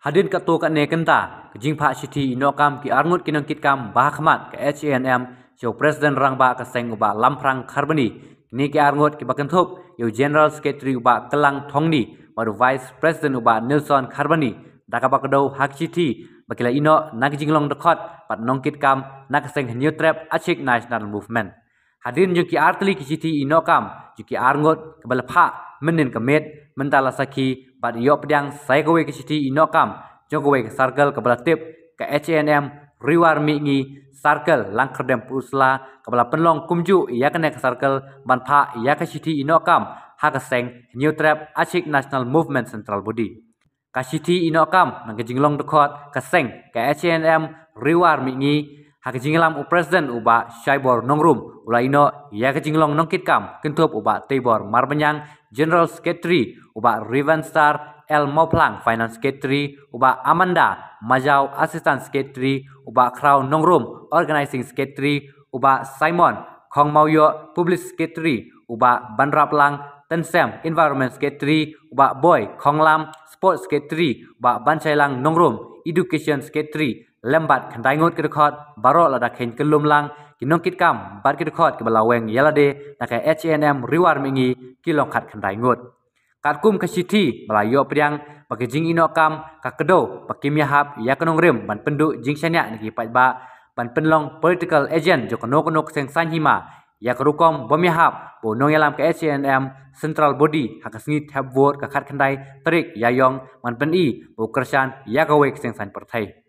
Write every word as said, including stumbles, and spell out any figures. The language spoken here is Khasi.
Hadien katto katne kynta ka jingphah shithi ïehnoh kam ki arngut ki nongkitkam ba ha khmat ka H A N M sha u President Rangbah ka seng u Bah Lamphrang Kharbani. Kine ki arngut kiba kynthup ïa u General Secretary u Bah Klang Thongni bad u Vice President u Bah Nelson Kharbani, da kaba kdew ha ka shithi ba ki la ïehnoh na ka jinglong dkhot bad nongkitkam na ka seng Hynñiewtrep Achik National Movement. Hadien jong ki artylli ki shithi ïehnoh kam jong ki arngut kaba la phah mynhynnin ka miet, mynta la sakhi bad ïoh pdiang sa ïa kawei ka shithi ïehnoh kam jong kawei ka circle kaba la tip ka H A N M Riwar Mihngi, circle Langkyrdem Pynursla, kaba la pynlong kumjuh ïa kane ka circle ban phah ïa ka shithi ïehnoh kam ha ka seng Hynñiewtrep Achik National Movement Central Body. Ka shithi ïehnoh kam na ka jinglong dkhot ka seng ka H A N M Riwar Mihngi, ha ka jingïalam u President u Bah Shaibor Nongrum u la ïehnoh ïa ka jinglong nongkitkam kynthup u Bah Teibor Marbaniang, General Secretary, u Bah Revenstar L Mawphlang, Finance Secretary, u Bah Amanda Majaw, Assistant Secretary, u Bah Khraw Nongrum, Organizing Secretary, u Bah Simon Khongmawïoh, Public Secretary, u Bah Banraplang Tynsem, Environment Secretary, u Bah Boy Khonglam, Sports Secretary, u Bah Banshailang Nongrum, Education Secretary, lem bad khyndai ngut ki dkhot baroh lada kheiñ kyllum lang ki nongkitkam bad ki dkhot kiba la weng ïa lade na ka H A N M Riwar Mihngi ki long khatkhyndai ngut. Katkum ka shithi ba la ïoh pdiang, ba ka jingïehnoh kam ka kdew ba kim ïahap ïa ka nongrim ban pynduh jingshaniah na ki paidbah, ban pynlong political agent jong kano kano ka seng saiñ hima, ïa ka rukom bym ïahap ba u nongïalam ka H A N M Central Body ha ka sngi thep vote ka khatkhyndai tarik Ïaïong ban pyni ba u kyrshan ïa kawei ka seng saiñ pyrthei.